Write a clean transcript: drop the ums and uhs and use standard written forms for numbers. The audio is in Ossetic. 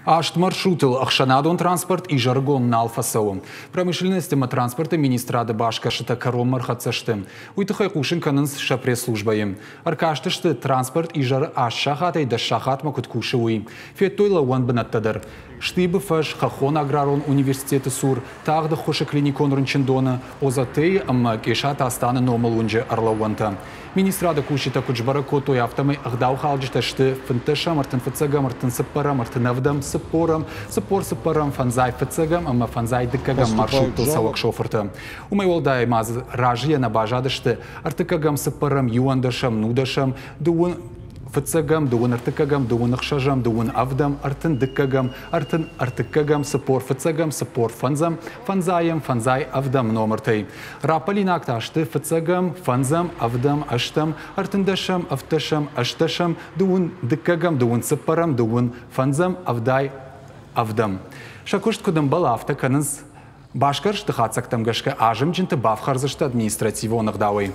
Аст маршрутыл ӕхсӕнадон транспорт изӕрыгон нал фӕцӕуы. Промышленность ӕмӕ транспорты министрады басгӕрстытӕ кӕронмӕ ӕрхӕццӕ сты. Уый тыххӕй хъусын кӕнынц сӕ пресс-службӕйы. Ӕркастысты, транспорт изӕры 8 сахатӕй 10 сахатмӕ куыд кусы, уый. Федтой лӕууӕн бынӕттӕ дӕр. Штыбы фӕз, Хӕххон аграрон университеты цур, тагъд ӕххуысы клиникон рынчындоны, Озатейы ӕмӕ Къесаты Астаны номыл уынджы ӕрлӕууӕнтӕ. Министрады кусджытӕ куыд сбӕрӕг кодтой, афтӕмӕй ӕгъдаухалджытӕ сты фынддӕсӕм, ӕртынфыццӕгӕм, ӕртынцыппӕрӕм, ӕртынӕвдӕм, цыппорӕм, 44-ӕм, фӕндзай фыццӕгӕм ӕмӕ фӕндзай дыккӕгӕм маршруттыл цӕуӕг шофыртӕ. Уымӕй уӕлдай ма дзы разыйӕ нӕ баззадысты ӕртыккӕгӕм, цыппӕрӕм, иуӕндӕсӕм, нудӕсӕм, дыууын фыццӕгӕм, дыууын ӕртыккӕгӕм, дыууын ӕхсӕзӕм, дыууын ӕвдӕм, ӕртын дыккӕгӕм, ӕртын ӕртыккӕгӕм, 45-ӕм, 45-ӕм, фӕндзайӕм, фӕндзай ӕвдӕм номыртӕй. Раппӕлинаг та сты фыццӕгӕм, фӕндзӕм, ӕвдӕм, ӕстӕм, ӕртындӕсӕм, ӕвддӕсӕм, ӕстдӕсӕм, дыууын дыккӕгӕм, дыууын цыппӕрӕм, дыууын фӕндзӕм, ӕвдай ӕвдӕм. Сӕ куыст куыд ӕмбӕлы, афтӕ кӕнынц. Басгӕрсты хатдзӕгтӕм гӕсгӕ азымджынты бафхӕрдзысты административон ӕгъдауӕй.